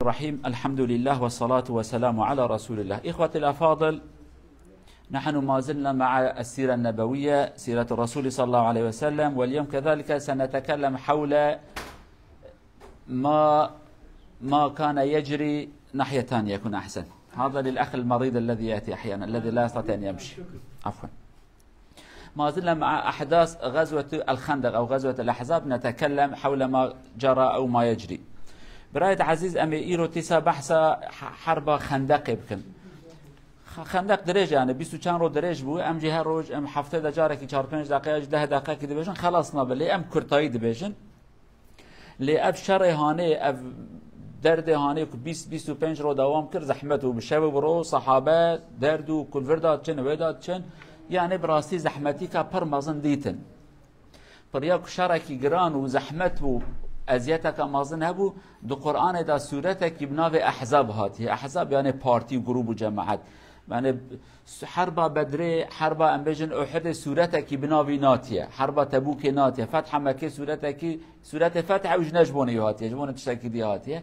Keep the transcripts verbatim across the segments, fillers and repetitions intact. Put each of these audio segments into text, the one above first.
الرحيم. الحمد لله والصلاة والسلام على رسول الله. إخوتي الأفاضل، نحن ما زلنا مع السيرة النبوية، سيرة الرسول صلى الله عليه وسلم، واليوم كذلك سنتكلم حول ما، ما كان يجري، ناحية ثانية يكون أحسن. هذا للأخ المريض الذي يأتي أحيانا، الذي لا يستطيع أن يمشي. عفوا. ما زلنا مع أحداث غزوة الخندق أو غزوة الأحزاب، نتكلم حول ما جرى أو ما يجري. برایت عزیز، ئەمێ ئیرۆ تیسا بەحسا ح-، حربا خەندەقێ بکەن. خ-، خەندەق درێژ، یانێ بیست و چەند ڕۆ درێژ بوو. ئەم جی هەر ڕۆژ ئەم هەفتەدا جارێکی چار پێنج دەقەیە، دە دەقەکی دەبێژن، خەلاص نابێ، لێ ئەم کورتایی دەبێژن. لێ ئەڤ شەڕێ هانێ، ئەڤ دەردێ هانێ کو بیست، بیست و پێنج ڕۆ داوام کرد، زەحمەت و بشەو و بڕۆ سەحابە دەرد و کولڤردا چن، وێدا چن، یانێ بڕاستی زەحمەتیکا پڕ مەزن دیتن. پڕیا کو شەڕێکی گران و زەحمەت و ئەزیەتەکە مەزن هەبوو، دو قورئانێدا سوورەتێکی بناوێ ئەحزاب هاتیە. ئەحزاب یانێ پارتی و گروپ و جەماعەت. یانێ حربا بەدرێ، حربا ئەم بێژن ئوحدێ سوورەتێکی بناوی ناتیە. حربا تەبوکێ ناتیە. فەتحە مەکێ سوورەتێکی، سوورەتێ فەتحە ئوژنە ji bonê wî hatiye, ji bonê tiştekî dî hatiye.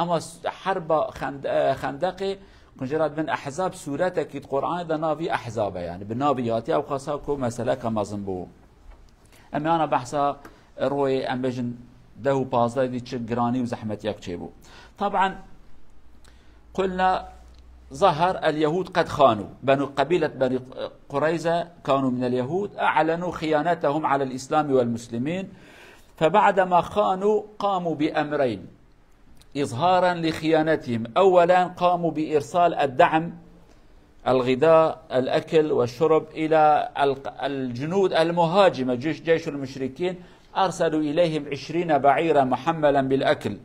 Ema s-, herba xend-, e, xendaqê, kunjêrat bin Ehzab sûretekî di Qur'anê de navî Ehzab e, yani bi navî hatiye, ew xasa ku meseleke mezin bû. Em ana behsa royê, em bêjin deh û pazdeh dî çi giranî û zehmetiyek çêbû. Taban, قلنا ظهر اليهود قد خانوا. بنو، قبيلة بني قريظة كانوا من اليهود، أعلنوا خيانتهم على الإسلام والمسلمين، فبعدما خانوا قاموا بأمرين إظهارا لخيانتهم. أولا، قاموا بإرسال الدعم، الغذاء، الأكل والشرب، إلى ال-، الجنود المهاجمة، جيش، جيش المشركين، أرسلوا إليهم عشرين بعيرا محملا بالأكل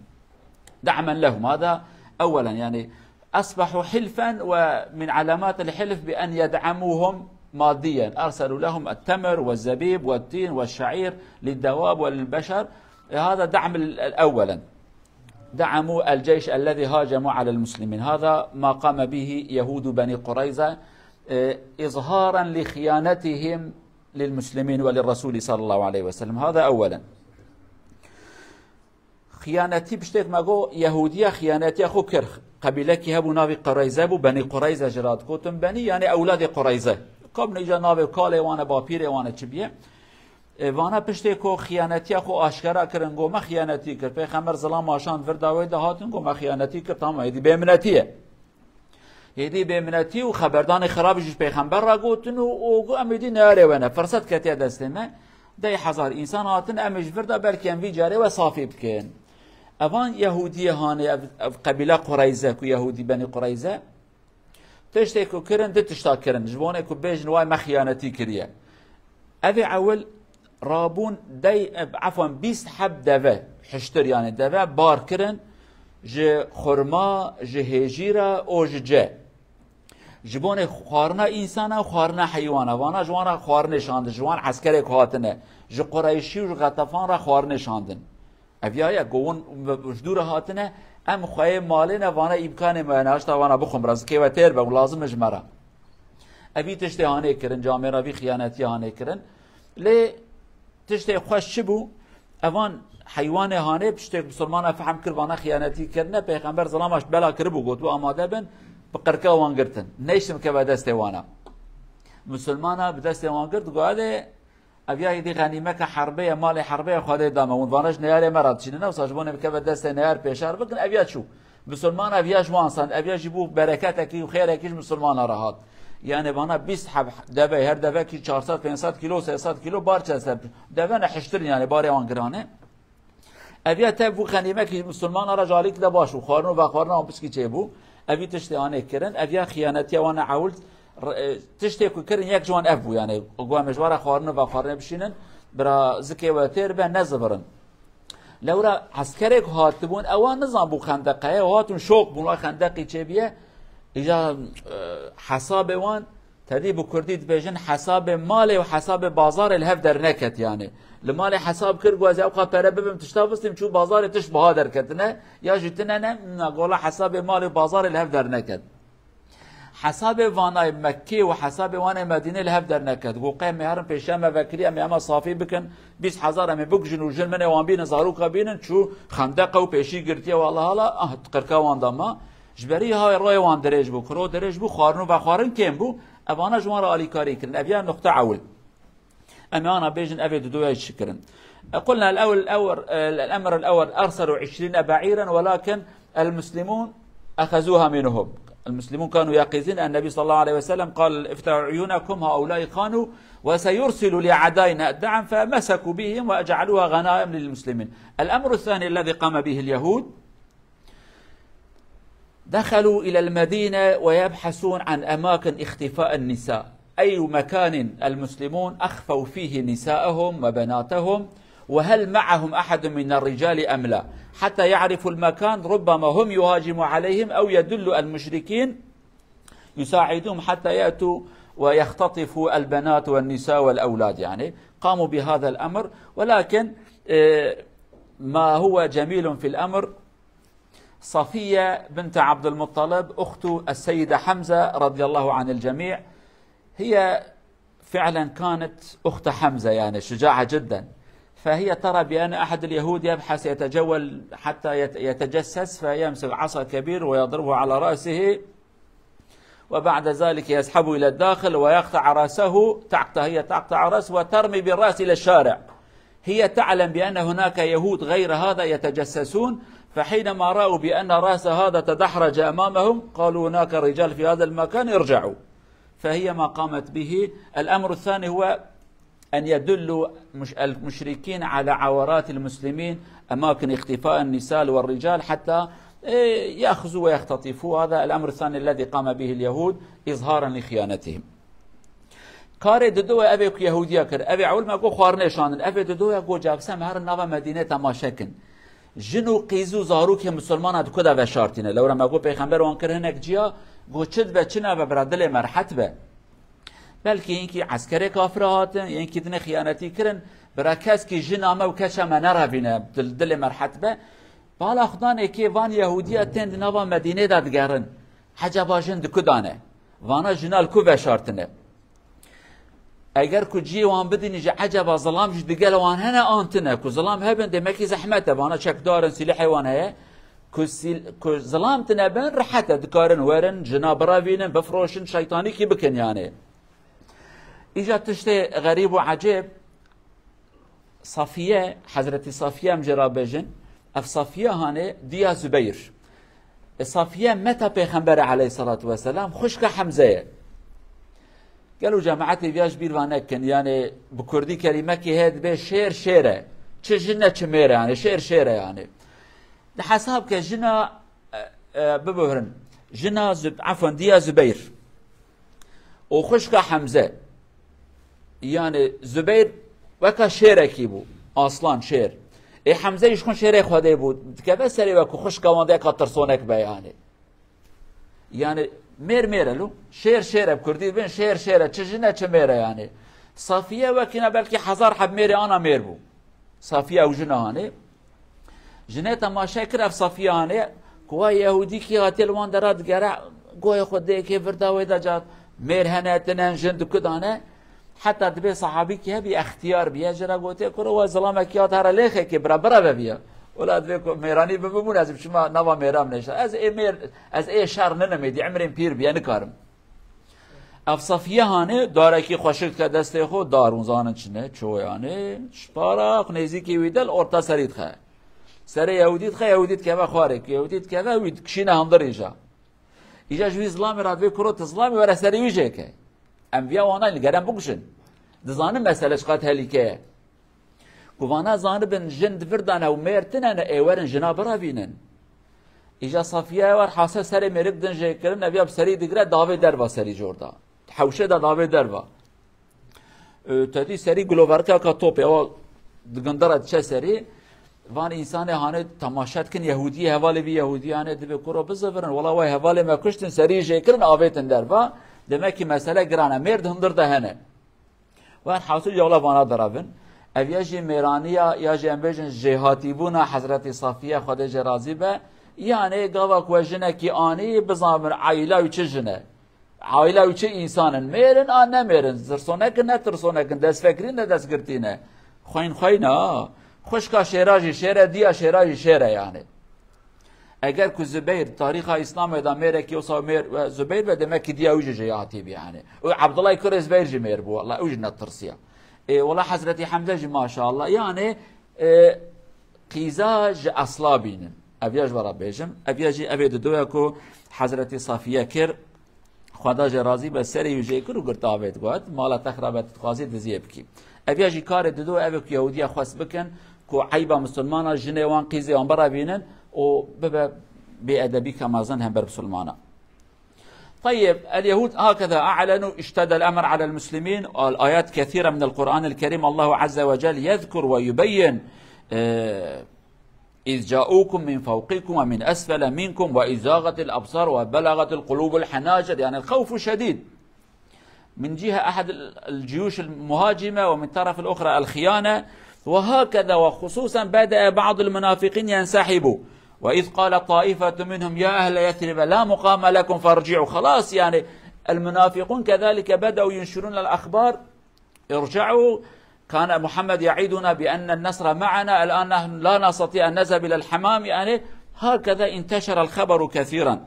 دعما لهم. هذا أولا، يعني، أصبحوا حلفا، ومن علامات الحلف بأن يدعموهم ماديا، أرسلوا لهم التمر والزبيب والتين والشعير للدواب وللبشر. هذا دعم ال-، أولا. دعموا الجيش الذي هاجموا على المسلمين. هذا ما قام به يهود بني قريظة، إيه، إظهارا لخيانتهم للمسلمين وللرسول صلى الله عليه وسلم. هذا أولا. Xiyanetî piştêk me got, Yehûdiya xiyanetiya xwe kir. Qebîlekî hebû navî Qureyze bû, Benî Qureyze ji ra digotin Benî, yani ewladê Qureyze. Kabnê îca navê kalê wan e, bapîrê wan e, çi biye. E, vana piştê ku xiyanetiya xwe aşkera kirin, got, me xiyanetî kir. Pêxember zilam aşand vir dawê de hatin, got, me xiyanetî kir, tamam, êdî bêminetî ye. Êdî bêminetî û xeberdanê xirab ji pêxember re gotin û, û got, em êdî neyarê we ne. Firset ketiye destê me. Deh hezar însan hatin, em ê ji vir de belkî em vî carê we safî bikin. Evan Yehûdiyê hanê, ev, ev qebîla Qureyze ku Yehûdî Benî Qureyze, tiştê ku kirin, di tişta kirin. Ji bonê ku bêjin, way me xiyanetî kiriye. Ev ê ewil rabûn dey, efwan, bîst heb deve, hiştir, yani deve bar kirin, ji xurma, ji hêjî re û ji ce. Ji bonê xwarina însana û xwarina heywana. Vana ji wan re xwarinê şandin, ji wan eskerê ku hatine. Ji Qureyşî û ji Xetefan re xwarinê şandin. Ev ya ye, ku hûn ji dû re hatine, em xweyê malê ne, vana îmkanê me ne, haşta vana bixwim re, zikê we têr be û lazim e ji me re. Evî tiştê hanê kirin, camêra vî xiyanetiyê hanê kirin. Lê tiştê xweş çi bû? Evan heywanê hanê piştêk misilmana fehm kir, vana xiyanetî kirine, pêxember zilama ji bela kiribû, gotibû, amade bin, bi qirka wan girtin. Neyştin keve destê wana. Misilmana bi destê wan girt, got, "Hadi, ev ya êdî xenîmeke herbê ye, malê herbê ye, Xwedê dame." Hûn vana ji neyarê me re dişînin, wisa ji bo nebikeve destê neyar pêşer bikin, ev ya çû. Misilman ev ya ji wan sand, ev ya jî bû bereketekî û xêrekî ji misilmana re hat. Yani vana bîst heb deve, her devekî çar sed pênc sed kilo, sê sed kilo bar çe ser. Deve ne hiştir, yani barê wan giran e. Ev ya tev bû xenîmekî misilmana re, ji alîkî de baş bû. Xwarin û vexwarina wan piskî çêbû. Evî tiştê anê kirin. Ev ya xiyanetiya wan e ewil. R-, e, tiştê ku kirin yek ji wan ev bû, yani. Got, em ê ji we re xwarin û vexwarinê bişînin. Bira zikê we têr be, nezivirin. Lewra eskerek hatibûn, ewa nizan bû xendeqeye, hatûn şok bûn, wa xendeqî çêbiye. Îca, e, hesabê wan, tedî bi kurdî dibêjin, hesabê malê û hesabê bazarê li hev derneket yani. Li malê hesab kir, got, "Ez ewqa pere bibim, tişta bistîm, çû bazarê tişt biha derketine, ya jî tine ne, na gola hesabê malê û bazarê li hev derneket." Hesabê vanayê Mekkê û hesabê wanê Medînê li hev derneket. Got, qey em ê herin pêşiya me vekirî, em ê hema safî bikin, bîst hezar em ê bikujin û jin minê wan bînin, zaroka bînin, çû xendeqe û pêşî girtiye û hala hala, ah, qirka wan da ma. Ji berî ha royê wan dirêj bû, kuro dirêj bû, xwarin û vexwarin kêm bû. Evana ji wan re alîkarî kirin. Ev ya nuqta ewil. Em ê ana bêjin, ev ê dudoya çi kirin. قلنا الأول، الأول، الأمر الأول أرسلوا عشرين بعيرا، ولكن المسلمون أخذوها منهم. المسلمون كانوا يقظين أن النبي صلى الله عليه وسلم قال: "افتحوا عيونكم، هؤلاء خانوا وسيرسلوا لأعدائنا الدعم"، فمسكوا بهم وجعلوها غنائم للمسلمين. الأمر الثاني الذي قام به اليهود، دخلوا إلى المدينة ويبحثون عن أماكن اختفاء النساء، أي مكان المسلمون أخفوا فيه نساءهم وبناتهم، وهل معهم أحد من الرجال أم لا، حتى يعرفوا المكان، ربما هم يهاجموا عليهم أو يدلوا المشركين يساعدوهم حتى يأتوا ويختطفوا البنات والنساء والأولاد. يعني قاموا بهذا الأمر، ولكن، آه، ما هو جميل في الأمر، صفية بنت عبد المطلب أخت السيدة حمزة رضي الله عن الجميع، هي فعلا كانت أخت حمزة، يعني شجاعة جدا. فهي ترى بأن أحد اليهود يبحث، يتجول حتى يت-، يتجسس، فيمسك عصا كبير ويضربه على رأسه، وبعد ذلك يسحبه إلى الداخل ويقطع رأسه، تقطع، هي تقطع رأسه وترمي بالرأس إلى الشارع. هي تعلم بأن هناك يهود غير هذا يتجسسون، فحينما رأوا بأن رأس هذا تدحرج أمامهم قالوا: "هناك رجال في هذا المكان، ارجعوا". فهي ما قامت به. الأمر الثاني هو أن يدلوا مش-، المشركين على عورات المسلمين، أماكن اختفاء النساء والرجال، حتى، إيه، يأخذوا ويختطفوا. هذا الأمر الثاني الذي قام به اليهود إظهارا لخيانتهم. Karê didoya ev ê ku Yehudiya kir, ev ê ewil me got xwarinê şandin, ev ê didoya got cakse me herin nava Medînê temaşe kin. Jin û qîz û zarokê misilmana di ku de veşartîne. Lewra me got pêxember wan kir hinek ciya, got çi dibe çi nabe bira dilê me rehet be. Belkî yekî eskerê kafira hatin, yekî dinê xiyanetî kirin, bira keskî jina me û keça me nerevîne, dil-, dilê me rehet be. Bala xudanê kê van Yehudiya tên di nava Medînê de digerin. Heceba jin di ku dane? Vana jina li ku veşartine? Eger ku ciyê wan bidînî jî eceba zilam jî digel wan hene an tine? Ku zilam hebin demekî zehmet e. Vana çekdar in, sîlehê wan heye. Ku sîl-, ku zilam tine bin rehet e. Dikarin werin, jina birevînin, bifroşin, şeytanîkî bikin yani. Îca tiştê xerîb û ecêb, Safiye, Hezretî Safiye em jê re bêjin, ev Safiye hanê diya Zubeyr. E, Safiye meta Pêxemberê aleyhissalatu vesselam, xwişka Hemze ye. Gelo cemaetê viya ji bîr va nekin, yani bi kurdî kelîmekî heye dibê şêr şêr e. Çi jin e çi mêr e yani, şêr şêr e yani. Di hesab ke jina, e, e, bibohirin. Jina Zub-, efwan, diya Zubeyr. Û xwişka Hemze. Yani Zubeyr weka şêrekî bû. Aslan, şêr. Ê Hemze jî xwe şêrê Xwedê bû. Dikeve serê we ku xwişka wan de eka tirsonek be yani. Yani mêr mêr e lo. Şêr şêr e, bi kurdî bin şêr şêr e. Çi jin e çi mêr e yani. Safiye wekîna belkî hezar heb mêrê ana mêr bû. Safiye ew jina hanê. Jinê temaşe kir ev Safiye hanê. Ku wa Yehûdî kî hatiye li wan dera digere, goyê xwe dêkê virda wê de cat. Mêr hene, tinen, jin di ku dane. Heta dibê sahabîkî hebî extiyar biye, ji re gotiye, kuro we zilamekî hat here lêxekê bira, bira veviya. Wela divê ku mêranî bibimûn, ez biçima nava mêran nêşa. Ez ê mêr, ez ê şer ninim êdî, emrên pîr biye, nikarim. Ev Safiye hanê, darekî xweşik dike destê xwe, dar hûn zanin çi ne, çoyanê, ji para xwe nêzîkî wî de li orta serî dixe. Serê Yehûdî dixe, Yehûdî dikeve xwarê, ku Yehûdî dikeve, wî dikişîne hundir îja. Îja ji wî zilamê re divê kuro tu zilamê were serê wî jêke. Em viya wan nayîn, li gere em bikuşin. Dizanin mesele çiqas tehlîke ye. Ku vana zanibin jin di vir de ne û mêr tine ne, ê werin jina birevînin. Îja Safiye wer hase serê mêrik din jê kirin, ev ya bi serî digire, davê derva serî jor da. Hewşê de davê derva. E, te dî serî guloverkeka topê, ewa digindire diçe serî. Van însanê hanê temaşe dikin, Yehûdiyê, hevalê vî Yehûdiyanê dibê kuro bizivirin. Wela we hevalê me kuştin, serî jê kirin, avêtin derva. Demek ki mesele giran e. Mêr di hundir de hene. Werhasil ya wela vana direvin. Ev ya jî mêraniya, ya jî em bêjin jêhatîbûna Hezretî Safiye, Xwedê jê razî be. Yanê gava ku we jinekî anî, bizanibin eyla wî çi jin e. Aîla wî çi însan in? Mêr in an ne mêr in? Tirsonek in ne tirsonek in? Destfekirî ne destgirtî ne? Xweyn xweyn e, ha. Xwişka şêra jî şêr e, diya şêra jî şêr e yani. Eger ku Zubeyr, tarîxa Îslamê de mêrekî wisa mêr, e, Zubeyr be, demek ki diya wî jî jê hatî bî yani. Û Abdullah kurê Zubeyr jî mêr bû, wela ew jî netirsiya. Ê, wela Hezretî Hemze jî maşallah. Yani, e, qîza ji esla bînin. Ev ya ji we re bêjim. Ev ya jî ev ê didoya ku Hezretî Safiye kir. Xweda jê razî be, serê wî jê kir û girt avêt, got, "Mala te xirabe, tu dixwazî diziyê bikî." Ev ya jî karê dido ev ê ku Yehudiya xwest bikin, ku eyba Musulmana jinê wan qîzê wan birevînin û bibe bêedebî ke mezin hember Musulmana. طيب، اليهود هكذا أعلنوا، اشتد الأمر على المسلمين، والآيات كثيرة من القرآن الكريم، الله عز وجل يذكر ويبين، آه، إذ جاءوكم من فوقكم ومن أسفل منكم وإذ زاغت الأبصار وبلغت القلوب الحناجر، يعني الخوف شديد. من جهة أحد ال-، الجيوش المهاجمة، ومن طرف الأخرى الخيانة، وهكذا، وخصوصا بدأ بعض المنافقين ينسحبوا، وإذ قال طائفة منهم يا أهل يثرب لا مقام لكم فارجعوا. خلاص، يعني، المنافقون كذلك بدأوا ينشرون الأخبار، ارجعوا، كان محمد يعدنا بأن النصر معنا، الآن نحن لا نستطيع أن نذهب إلى الحمام، يعني، هكذا انتشر الخبر كثيرا.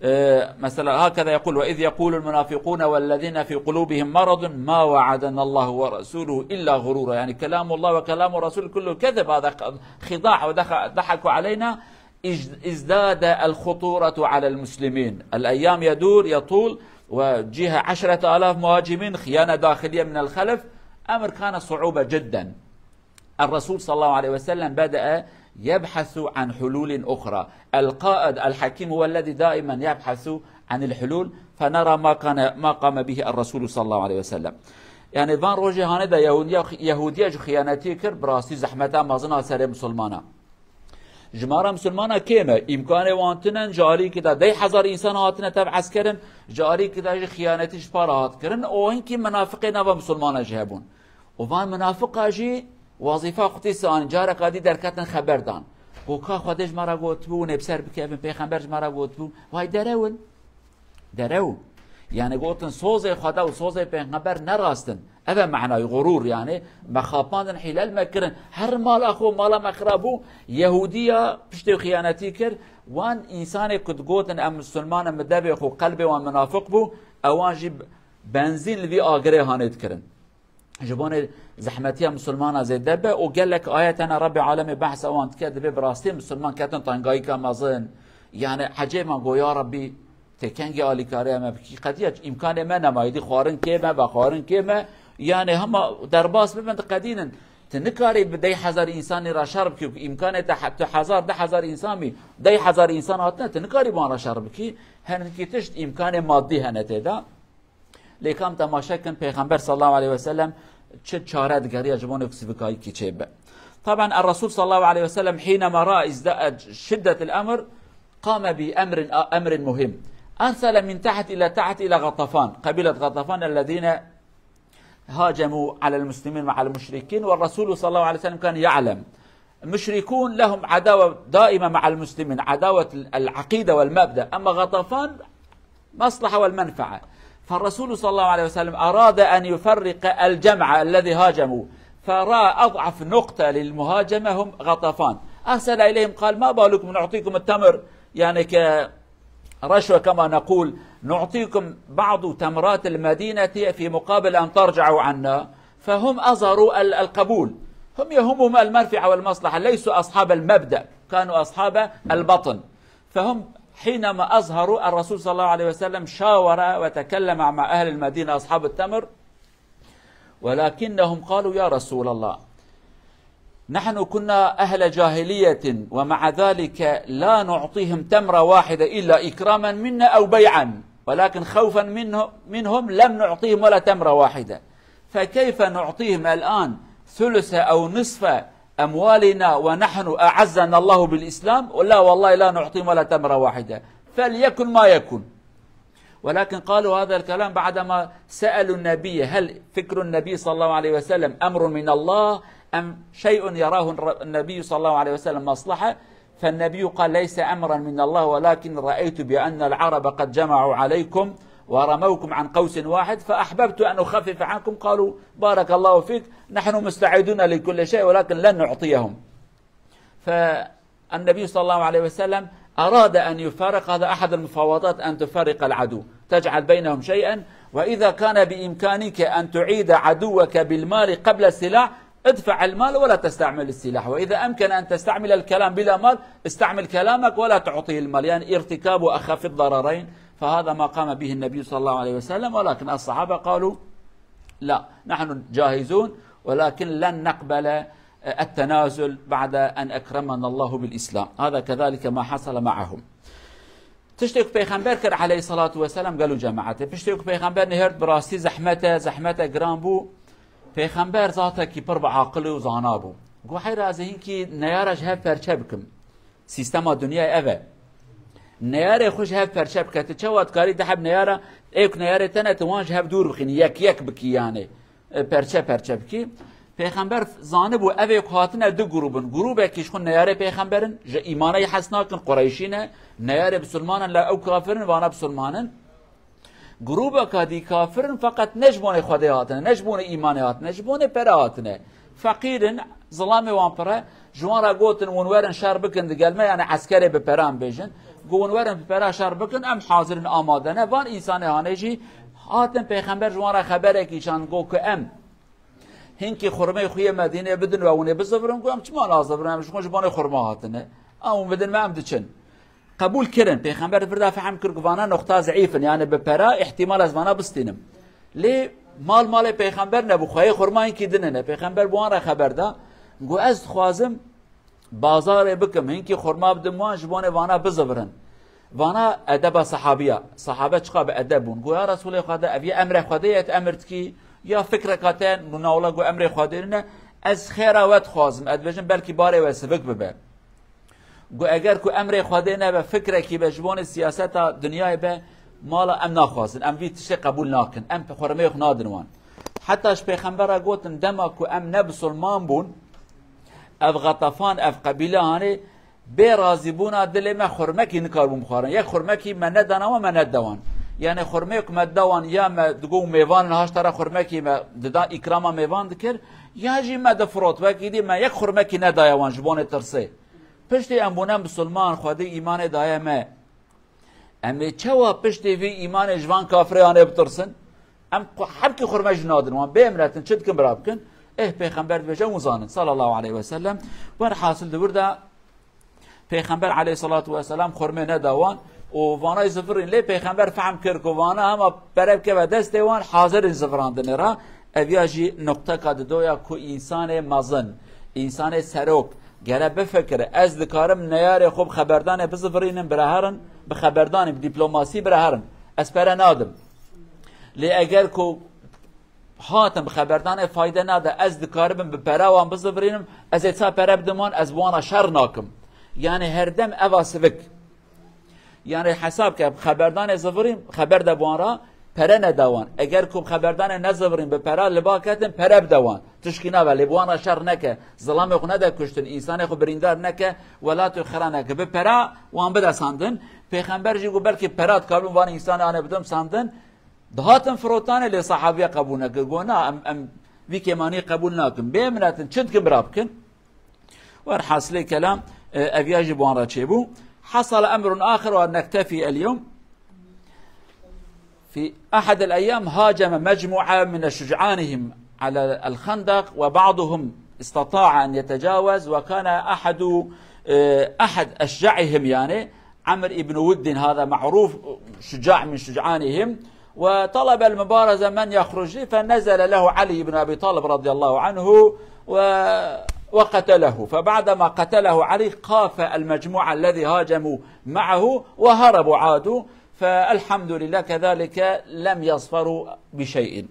آه، مثلا هكذا يقول: "وإذ يقول المنافقون والذين في قلوبهم مرض ما وعدنا الله ورسوله إلا غرورا"، يعني كلام الله وكلام الرسول كله كذب، هذا خداع وضحكوا علينا. ازداد الخطورة على المسلمين، الأيام يدور يطول، وجهة عشرة آلاف مهاجمين، خيانة داخلية من الخلف، أمر كان صعوبة جدا. الرسول صلى الله عليه وسلم بدأ يبحث عن حلول أخرى. القائد الحكيم هو الذي دائما يبحث عن الحلول، فنرى ما كان، ما قام به الرسول صلى الله عليه وسلم. Yani van rojê hanê de Yehudiya, Yehudiya ji xiyanetiyê kir, bi rastî zehmeta mezin a serê Musulmana. Ji me re Musulmana kêm e, îmkanê wan tune, ji alîkî de deh hezar însan hatine tev eskerin, ji alîkî de jî xiyanetî ji pa re hat kirin, û hinkî minafiqê nava Musulmana jî hebûn. Û van minafiqa jî wazîfa xwe tî se anîn, careka dî derketin xeber dan. Ku ka Xwedê ji me re gotibû, hûn ê bi ser bikevin, pêxember ji me re gotibû, way derewin. Derew. Yani gotin sozê Xweda û sozê pêxember ne rast in. Ev e manayê xurûr yani. Me xapandin, hîle li me kirin. Her mala xwe, mala me xira bû. Yehudiya piştê xiyanetî kir. Wan însanê ku digotin em Musulman in, bi devê xwe, qelbê wan minafiq bû. Ewan jî benzîn li vî agirê hanê dikirin. Ji bonê zehmetiya Musulmana zêde be û gelek ayet hene Rebbê Alemê behsa wan dike, dibê bi rastî Musulman ketin tengayîka mezin. Yani ecêb me got, ya Rebbî, tê kengî alîkariya me bikî? Qediya îmkanê me nema, êdî xwarin kêm e, vexwarin kêm e. Yani hema derbas bibin, diqedînin. Tu nikarî bi deh hezar însanî re şer bikî, ku îmkanê te he-, tu hezar, deh hezar însan bî, deh hezar însan hatine, tu nikarî bi wan re şer bikî. Hinkî tişt îmkanê madî hene tê de. Lê kam temaşe kin, Pêxember sallallahu aleyhi ve sellem çi çare digeriya ji bo ku sivikayî kî çêbe. Taban, er-Resul sallallahu aleyhi ve sellem hînema ra izda-, şiddetil emr, qame bi emrin, emrin muhim. Ersele min teht ila teht ila Gatafan. Kabilet Gatafan, ellezine hacemu alel muslimin ve alel muşrikin ve Resulü sallallahu aleyhi ve sellem kan ya'lem. المشركون لهم عداوة دائمة مع المسلمين، عداوة العقيدة والمبدأ. أما غطفان مصلحة والمنفعة. فالرسول صلى الله عليه وسلم أراد أن يفرق الجمع الذي هاجموا، فرأى أضعف نقطة للمهاجمة هم غطفان. أرسل إليهم قال: "ما بالكم نعطيكم التمر، يعني، كرشوة كما نقول، نعطيكم بعض تمرات المدينة في مقابل أن ترجعوا عنا؟" فهم أظهروا ال-، القبول. هم يهمهم المنفعة والمصلحة، ليسوا أصحاب المبدأ، كانوا أصحاب البطن. فهم حينما أظهروا، الرسول صلى الله عليه وسلم شاور وتكلم مع أهل المدينة أصحاب التمر، ولكنهم قالوا: "يا رسول الله، نحن كنا أهل جاهلية ومع ذلك لا نعطيهم تمرة واحدة إلا إكراما منا أو بيعا، ولكن خوفا منه-، منهم لم نعطيهم ولا تمرة واحدة، فكيف نعطيهم الآن ثلث أو نصف أموالنا ونحن أعزنا الله بالإسلام؟ لا والله لا نعطيهم ولا تمرة واحدة، فليكن ما يكون." ولكن قالوا هذا الكلام بعدما سألوا النبي: "هل فكر النبي صلى الله عليه وسلم أمر من الله أم شيء يراه الر-، النبي صلى الله عليه وسلم مصلحة؟" فالنبي قال: ليس أمرا من الله، ولكن رأيت بأن العرب قد جمعوا عليكم ورموكم عن قوس واحد، فأحببت أن أخفف عنكم. قالوا: بارك الله فيك، نحن مستعدون لكل شيء، ولكن لن نعطيهم. فالنبي صلى الله عليه وسلم أراد أن يفرق، هذا أحد المفاوضات، أن تفرق العدو، تجعل بينهم شيئا، وإذا كان بإمكانك أن تعيد عدوك بالمال قبل السلاح، ادفع المال ولا تستعمل السلاح، وإذا أمكن أن تستعمل الكلام بلا مال، استعمل كلامك ولا تعطيه المال، يعني ارتكاب أخف الضررين. فهذا ما قام به النبي صلى الله عليه وسلم، ولكن الصحابة قالوا: لا، نحن جاهزون، ولكن لن نقبل التنازل بعد أن أكرمنا الله بالإسلام. هذا كذلك ما حصل معهم. Tiştê ku Pêxember kir aleyhissalatu vesselam, gelo cemaetê. Piştê ku Pêxember nihêrt, bi rastî zehmet e, zehmet e, giran bû. Pêxember zatekî pir bi aqil û zana bû. Got, heyra ez ê hinkî neyara ji hev perçe bikim. Sîstema dinyayê ev e. Neyarê xwe ji hev perçe bike. Tu çawa dikarî du heb neyara, ê ku neyarê te ne, tu wan ji hev dûr bixînî, yek yek bikî yani. E, perçe perçe bikî. Pêxember zanibû ev ê ku hatine du grûb in. Grûbekî ji xwe neyarê Pêxember in, ji îmanê hez nakin, Qureyşî ne. Neyarê bisilman in, la ew kafir in, vana bisilman in. Grûbeka dî kafir in, feqet ne ji bonê Xwedê hatine, ne ji bonê îmanê hatine, ji bonê pere hatine. Feqîr in, zilamê wan pir e. Ji wan re gotin, hûn werin şer bikin digel me, yani eskerê bi peran bêjin. Got, hûn werin bi pera şer bikin, em hazir in, amade ne. Van însanê hanê jî hatin, Pêxember ji wan re xeberekî şand, got ku em hinkî xurmeyê xwe yê Medînê bidin we, hûn ê bizivirin. Got, em çima nazivirin? Em ji xwe ji bonê xurma hatine. Em hûn bidin me, em diçin. Qebûl kirin. Pêxember vir de fehm kir ku vana noqta zeîf in, yani bi pera îhtimal ez vana bistînim. Lê mal malê Pêxember nebû, xweyê xurma hinkî din hene. Pêxember bi wan re xeber da. Got, ez dixwazim bazarê bikim, hinkî xurma bidim wan, ji bonê vana bizivirin. Vana edeba sehabiya. Sehabe çiqa bi edeb bûn. Got, ya Resûlê Xwedê, ev yê emrê Xwedê ye, tu emir dikî, ya fikreka te, nûna wela got emrê Xwedê ne, ez xêra we dixwazim, ez dibêjim belkî barê we sivik bibe. Got, eger ku emrê Xwedê nebe, fikrekî be, ji bonê siyaseta dinyayê be, mala em naxwazin, em vî tiştê qebûl nakin, em xurmeyê xwe nadin wan. Heta ji Pêxembera gotin, dema ku em ne bisilman bûn, ev Xetefan, ev qebîle hanê, bê razîbûna dilê me xurmekî nikaribûn bixwarin. Yek xurmekî me nedana wan, me neda wan. Yani xurmeyê ku me da wan, ya me digot mêvan in, haşta re xurmekî me dida, îkrama mêvan dikir, ya jî me difirot. Wekî dî me yek xurmekî nedaya wan ji bonê tirsê. Piştî em bûne bisilman, Xwedê îmanê daye me. Em ê çawa piştê vî îmanê ji van kafirê anê bitirsin? Em xu-, hebkî xurme jî nadin wan. Bê emretin, çi dikin bira bikin? Eh, Pêxember dibêje, hûn zanin, sallallahu aleyhi ve sellem. Werhasil di wir de Pêxember aleyhissalatu vesselam xurmê neda wan û vanayê zivirîn. Lê Pêxember fehm kir ku vana hema pere bikeve destê wan, hazir in zivirandinê re. Ev ya jî nokteka dido ya ku însanê mezin, însanê serok gere bifikire, ez dikarim neyarê xwe bi xeberdanê bizivirînim, bira herin, bi xeberdanê, bi dîplomasî bira herin. Ez pere nadim. Lê eger ku hatin bi xeberdanê fayde nade, ez dikaribim bi pera wan bizivirînim, ez ê ça pere bidim wan, ez bi wan re şer nakim. Yani her dem eva sivik. Yani hesab ke, bi xeberdanê zivirîn, xeber de bi wan re, pere neda wan. Eger ku bi xeberdanê nezivirîn, bi pera li ba ketin, pere bide wan. Tişkî nabe, lê bi wan re şer neke. Zilamê xwe nede kuştin, însanê xwe birîndar neke, welatê xwe xira neke. Bi pera wan bide sandin. Pêxember jî got, belkî pera dikaribim van însanê anê bidim sandin. Dihatin firotanê, lê sehabiya qebûl nekir. Got, na, em, em vî kêmanî qebûl nakin. Bê min hatin, çi dikin bira bikin? Werhasilê kelam, e, ev ya jî bi wan re çêbû. حصل أمر آخر ونكتفي اليوم. في أحد الأيام هاجم مجموعة من شجعانهم على الخندق، وبعضهم استطاع أن يتجاوز، وكان أحد، آه، أحد أشجعهم، يعني عمرو بن ود، هذا معروف شجاع من شجعانهم، وطلب المبارزة من يخرج لي، فنزل له علي بن أبي طالب رضي الله عنه و-، وقتله. فبعدما قتله علي، خاف المجموعة الذي هاجموا معه وهربوا، عادوا، فالحمد لله كذلك لم يظفروا بشيء.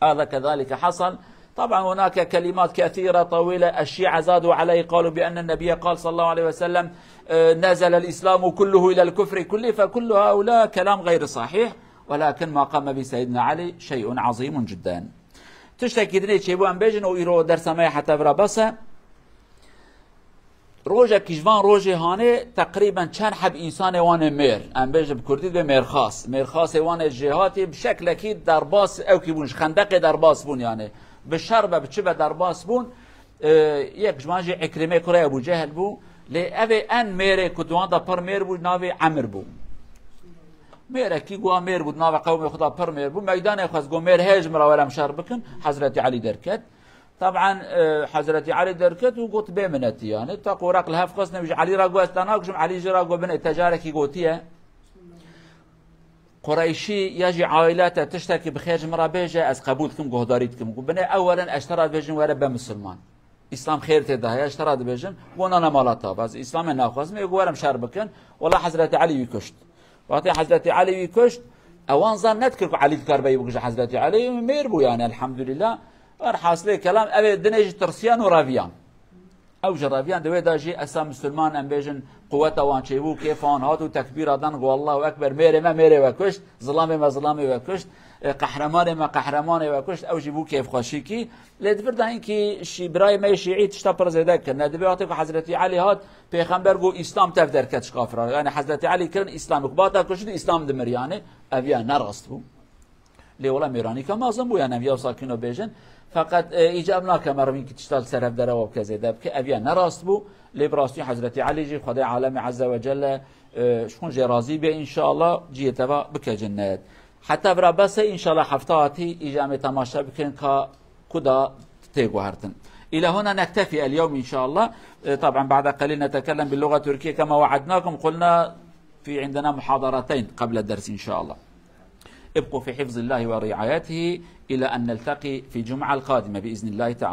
هذا كذلك حصل. طبعا هناك كلمات كثيرة طويلة، الشيعة زادوا عليه، قالوا بأن النبي قال صلى الله عليه وسلم، آه، نزل الإسلام كله إلى الكفر كله، فكل هؤلاء كلام غير صحيح، ولكن ما قام به سيدنا علي شيء عظيم جدا. Tiştekî dinê çêbû em bêjin û îro dersa me heta vira bes e. Rojekî ji van rojê hanê teqrîben çend heb însanê wan ê mêr, em bêjin bi kurdî dibê mêrxas. Mêrxasê wan ê jêhatî bi şeklekî derbas ewkî bûn, ji xendeqê derbas bûn yani. Bi şer be, bi çi be derbas bûn. Ee, yek ji wan jî Îkrîmê kurê Ebû Cehil bû. Lê ev ê en mêrê ku di wan de pir mêr bû, navê Emir bû. Mêrekî guha mêr bû, di navê qewmê xwe de pir mêr bû. Meydanê xwest, got, mêr heye ji min re were em şer bikin. Hezretî Elî derket. Taban, e, Hezretî Elî derket û got, bê minetî yani. Teq û req li hev xwestine, ji Elî re got, ez te nakujim, Elî jê re got, binê te carekî gotiye. Qureyşî ya jî aîle te tiştekî bi xêr ji min re bêje, ez qebûl dikim, guhdarî dikim. Got, binê ew werin ez ji te re dibêjim were be misilman. Îslam xêr tê de heye, ez ji te re dibêjim, got, na, na, mala te, ez Îslamê naxwazim, ê got, were em şer bikin. Wela Hezretî Elî wî kuşt. Wextê Hezretî Elî wî kuşt, ewan zan nedikir ku Elî dikar beyî bikuje Hezretî Elî, mêr bû yani, elhamdülillah. Her hasilê kelam, ev ê dinê jî tirsiyan û reviyan. Ew ji reviyan di wê de jî esa misilman, em bêjin, quweta wan çêbû, kêfa wan hat û tekbîra dan ku Allahu Ekber, mêrê me mêrê we kuşt, zilamê me zilamê we kuşt, e, qehremanê me qehremanê we kuşt, ew jî bû kêfxweşîkî. Lê di vir de hinkî şî-, birayê me yê şîî tişta pir zêde kirine. Dibê wextê ku Hezretî Elî hat, Pêxember got, Îslam tev derket ji kafiran. Yani Hezretî Elî kirin Îslam, ku bata kuşt Îslam dimir yani. Ev ya ne rast bû. Lê wela mêranîka mezin bû, yani em ya sakîno bêjin. Feqet, e, îca ev nake me rivînkî tişta li ser hev derewa bike zêde bike. Ev ya ne rast bû. Lê bi rastî Hezretî Elî jî Xwedê alemê Ezze ve Celle, e, ji xwe jê razî bê înşallah, cihê te va bike cennet. Heta vira bes e, înşallah hefta hatî îca em ê temaşe bikin ka ku da tê guhertin. إلى هنا نكتفي اليوم إن شاء الله. E, طبعا بعد قليل نتكلم باللغة التركية كما وعدناكم، قلنا في عندنا محاضرتين قبل الدرس إن شاء الله. ابقوا في حفظ الله ورعايته إلى أن نلتقي في الجمعة القادمة بإذن الله تعالى.